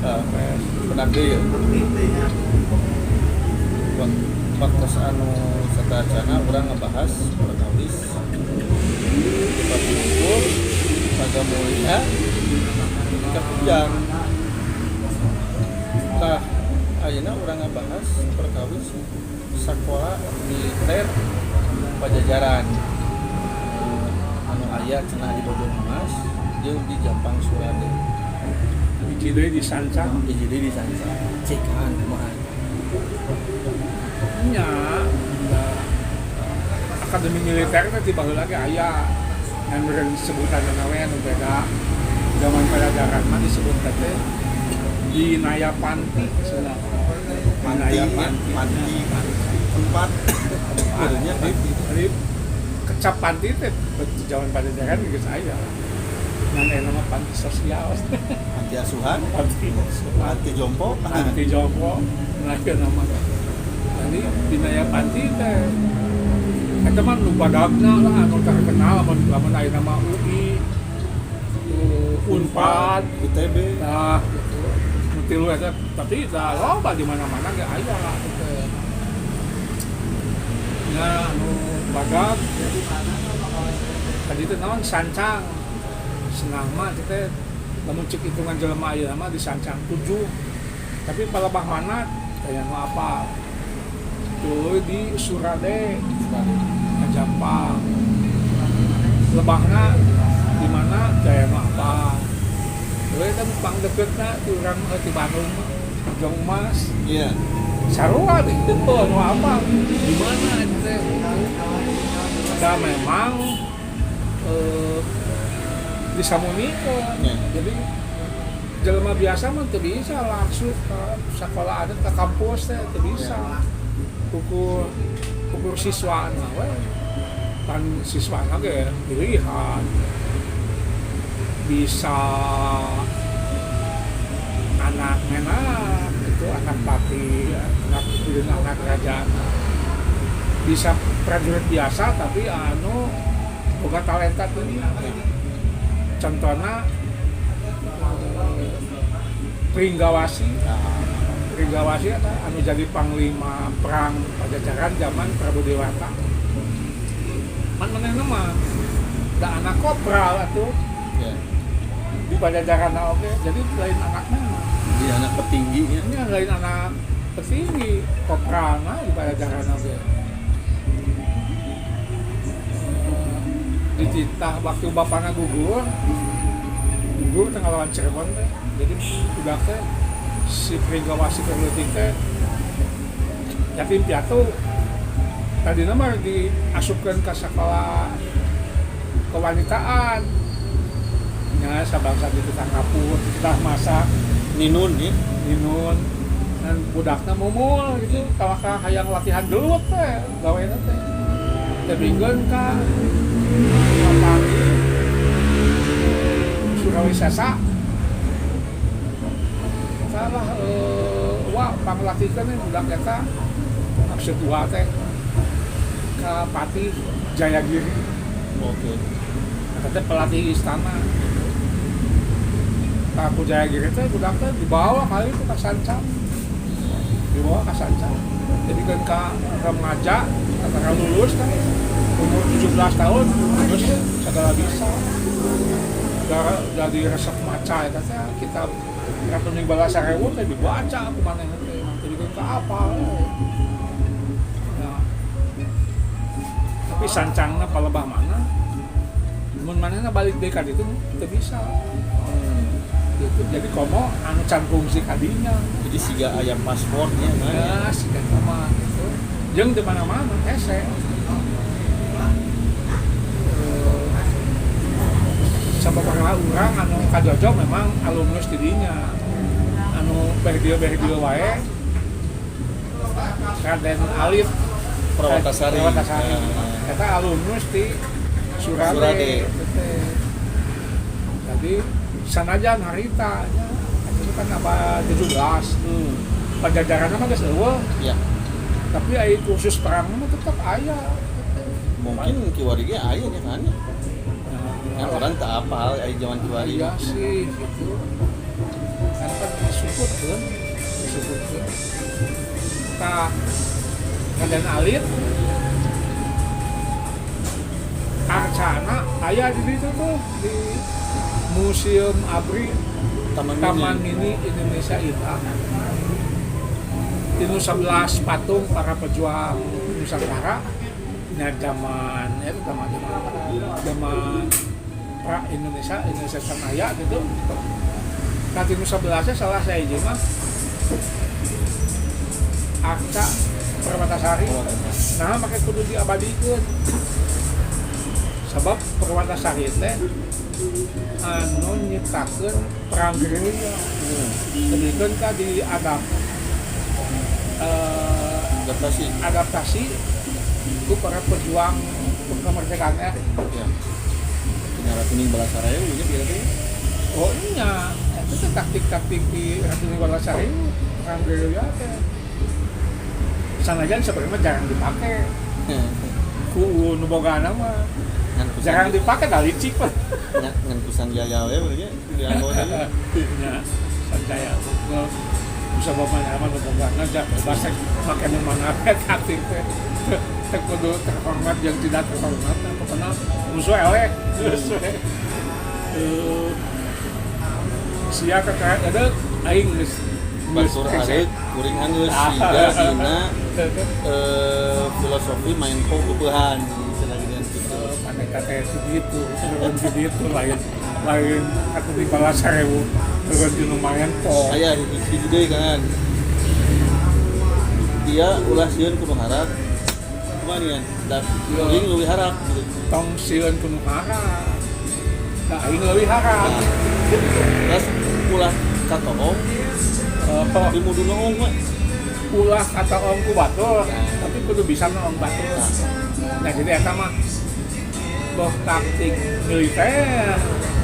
Kepres. Benar deui ya. Waktu anu sateuacana urang ngebahas perkawis di Kapungkur, Ragamulya, di Kapujang. Tah, ayeuna urang ngebahas perkawis sekolah militer Pajajaran anu aya cenah di Bojong Emas jeung di Jampang Surade. Hiji deui di Sancang. Hiji deui di Sancang. Cekan kumaha? Nya, da, akademi militer teh ti baheula ge aya, ngan meureun sebutanna we anu beda. Zaman Pajajaran mah disebut teh Binaya Panti cenah. Panti, Binaya ya, Panti. Panti, tempat. Sebenarnya panti. Jadi kecap panti teh zaman Pajajaran geus aya. Ngan aya nama panti sosial. Panti asuhan, panti asuhan. Panti jompo. Panti jompo, nah ieu nama. Jadi Binaya Panti teh eta mah nu badagna lah, anu terkenal lamun lamun aya nama UI, Unpad, ITB. Nah gitu. Nu tilu eta, tapi da loba di mana-mana ge aya gitu. Nya anu badag tadi teh naon, Sancang. Senang mah kita lamun cek hitungan jelema ayeuna mah di Sancang 7, tapi palebah mana kayak nu apa tuh di Surade, Jampang, lebahna di mana kayak nu apa. Tuh kan pang deketna ti urang ti Bandung mah Bojong Emas. Sarua itu nu apa di mana itu teh. Da memang disamunikeun. Jadi jelema biasa mah teu bisa langsung ke sekolah adat, ke kampus teh teu bisa. Ukur ukur siswana we kan, siswana ge pilihan, bisa anak menak itu, anak patih, anak anak raja, bisa prajurit biasa tapi anu boga talenta tinggi. Contohnya Pringgawasi. Pringgawasi eta anu jadi panglima perang Pajajaran zaman Prabu Dewata. Man manehna mah da anak kopral atuh di Pajajaran oge, jadi lain anaknya. Di anak petinggi ya. Ini lain anak petinggi, kopralna di Pajajaran oge. Dititah waktu bapaknya gugur, gugur tengah lawan Cirebon teh. Jadi udah teh si Pringgawasi leutik teh yatim piatu. Tadi mah diasupkeun ke sekolah kewanitaan nya, sabangsa di tukang kapur, dititah masak. Ninun ya. Ninun dan budakna mumul gitu, tawaka hayang latihan gelut teh gawena teh, tebingkeun ka Patih Surawisesa. Salah wa panglatihkeun nih budak eta, maksud wa teh ka Patih Jayagiri. Eta teh pelatih istana gitu. Ka ku Jayagiri teh budak teh dibawa kali itu ke Sancang, dibawa ke Sancang. Jadi kan ka remaja katakan lulus kan umur 17 tahun terus segala bisa, jadi resep maca ya teh kitab Ratu Ning Balasarewu teh dibaca ku manehna teh, jadi kan ke apa. Nah, tapi sancangna palebah mana mun manehna balik deui ka ditu teu bisa gitu. Jadi komo anu can fungsi kadinya. Jadi siga aya pasportnya mah. Ya siga mah gitu, jeung di mana-mana hese. Sababaraha urang anu kajojo memang alumnus di dinya, anu beh dieu wae, Raden Alif Prawatasari. Prawatasari. Nah. Eta alumnus di Surade. Surade. Gitu teh. Jadi sanajan harita nya itu kan abad 17, Pajajaran mah geus euweuh, tapi ai kursus perang mah tetep aya. Mungkin kiwari ge aya nya kan. Nah, Kan urang teu apal aya zaman kiwari. Iya sih gitu. Kan kan disukutkeun, disukutkeun. Tah, Raden Alit arcana aya di ditu tuh di Museum Abri Taman, Taman Mini. Mini Indonesia Indah. Tinu 11 patung para pejuang Nusantara nya zaman itu zaman zaman pra Indonesia, Indonesia can aya gitu. Nah, tinu 11 salah saya mah Arca Permatasari. Nah, make kudu diabadikeun. Sebab Permatasari teh anu nyiptakeun perang gerilya. Tebikeun ka diadap Adaptasi. Adaptasi ku para pejuang kemerdekaan RI. Ya. Tina Ratu Ning Balasareu nya bieu teh. Oh iya, itu teh taktik-taktik di Ratu Ning Balasareu perang gerilya teh. Sanajan sebenarnya jarang dipakai ku nu bogana mah. Ngan ku Jarang dipakai dah, licik mah. Ngan ku Sanjaya we berarti dianggo teh. Nya Sanjaya unggul bisa bapaknya mah nu bogana bebas make nu mana we taktik teh. Teu kudu terhormat yang tidak terhormat, nah, pokoknya musuh eleh geus we. Eh, sia kakak ada aing geus geus Batur kese. Areuk kuring anggeus siga dina filosofi main po peupehan cenah geuningan kitu. Pandai kata itu gitu, turun gitu, lain lain aku di Balasareu turun di lumayan po. Aya hiji hiji deui kan. Dia ulah sieun ku nu harak. Kumaha nih da kuring leuwih harak gitu. Tong sieun ku nu harak. Da aing leuwih harak. Nah, terus ulah katoong Oh, di mudu noong mah. Ulah katoong ku batur, tapi kudu bisa noong batur. Nah, jadi eta mah boh taktik militer,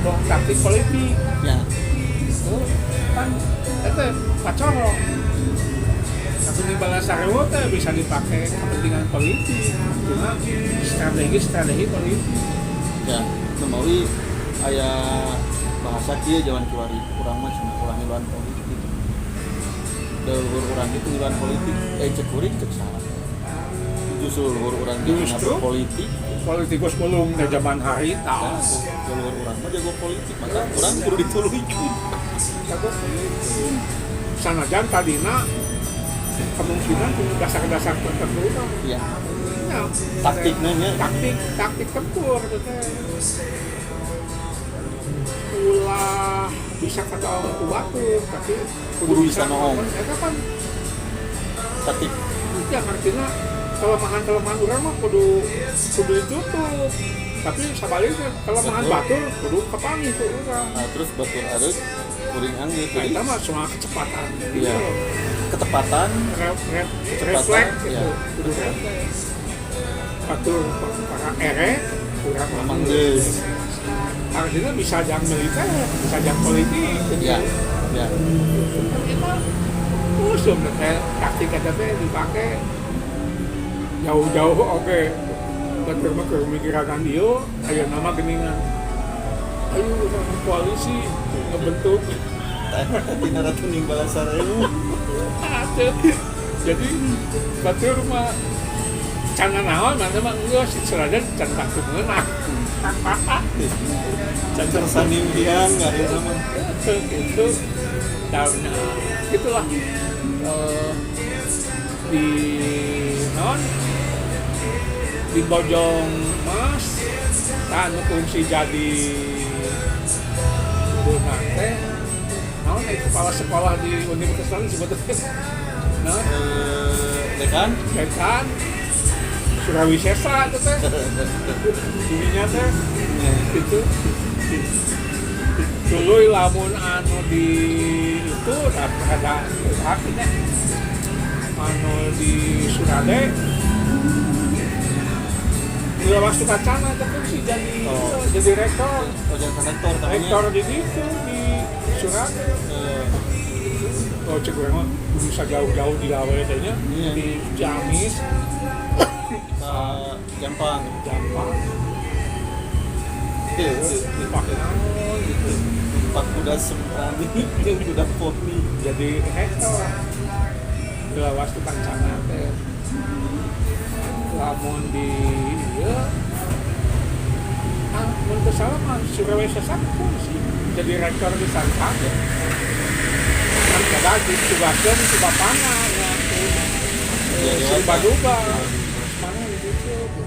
boh taktik politik. Ya. Itu kan itu pacorong. Tapi di Balasareu teh bisa dipakai kepentingan politik, cuma strategi strategi politik. Ya, nu aya bahasa kieu jaman kiwari, urang mah cenah ulah ngiluan politik. Da luhur urang itu ngiluan politik, cek kuring cek salah. Justru luhur urang ge cenah Justru? Berpolitik. Politikus belum dari zaman harita. Nah, luhur urang mah jago politik, maka urang kudu dituluykeun. Jago politik. Sanajan tadina kemungkinan punya dasar-dasar tertentu mah. Ya, Ya, taktiknya nya. Taktik taktik tempur gitu teh. Ulah bisa katoong ku batur, tapi Kudu bisa noong. Eta kan Taktik. ya artinya kelemahan-kelemahan urang mah kudu kudu ditutup, tapi sebaliknya kelemahan Betul. Batur kudu kapanggih ku urang. Nah, terus batur areuk kuring anggeus. Nah, Jadi itu mah soal kecepatan Iya. gitu. Ketepatan. Refleks gitu. Iya. Kudu refleks. Batur para ere kurang memang geus. Artinya bisa jang militer, bisa jang politik gitu. Ya, ya. Kan itu usum teh taktik eta teh dipake jauh-jauh, oke. Batur mah keur mikiran dieu aya nama geuningan, ayo urang koalisi ngebentuk. Dina Ratu Ning Balasareu. Atuh. Jadi batur mah can naon mana mah geus seradan can takut meunang. Can Tersaning hiang akhirnya mah. Gitu dan itulah di non di Bojong Mas tah anu kungsi jadi beunang teh naon, kepala sekolah di universitas sebetulnya nah. Dekan. Dekan Surawisesa itu teh dirinya teh itu dulu lamun anu di itu ada haknya anu di Surade di Lawas Sukacana itu kan sih jadi Oh. jadi rektor. Oh, jangan rektor namanya. Rektor di itu di Surade. Oh, cek urang mah bisa jauh-jauh di gawe teh nya. Iya. Di Ciamis. Ka Jampang. Jampang. Iya, iya. Dipakai naon gitu. Numpak kuda semprani jeung kuda poni. Jadi rektor lawas tukang cana teh lamun di ieu ah mun teu salah mah Surawisesa pun sih jadi rektor di Sansang kan kada ditugaskeun ku bapana nya ku Ya, Sri dewasa. Baduga mana di ditu gitu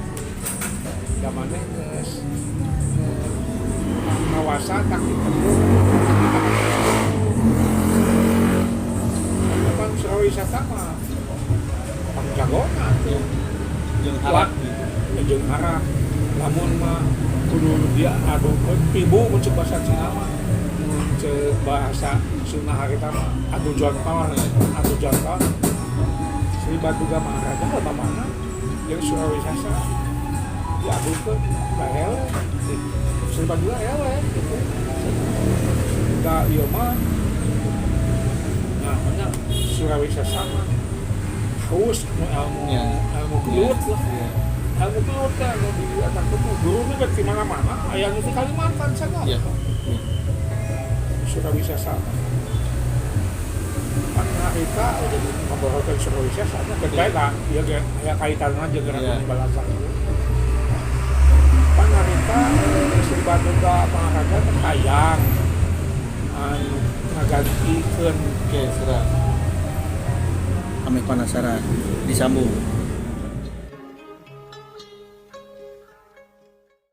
da maneh geus ngawasa taktik tempur. Kan Surawisesa mah pangjagona tuh. Jeung harap gitu. Ya, jeung harap lamun mah kudu dia adu ibu mun cek bahasa Cina mah, mun cek bahasa Sunda harita mah adu jontor, adu jontor Sri Baduga Maharaja lah bapakna jeung Surawisesa diadukeun da eleh Sri Baduga eleh gitu. Da ieu mah nah nya Surawisesa mah haus nu ilmu ilmu gelut lah. Ilmu gelut teh anu di atas tuh guru nu di mana-mana aya nu di Kalimantan sana. Surawisesa kan harita udah ngobrokeun Surawisesa nya keur bae lah ieu ge aya kaitanna jeung gerakan balasan ieu. Pan harita Sri Baduga Maharaja teh hayang anu ngagantikeun. Oke, serah. Kami penasaran. Disambung.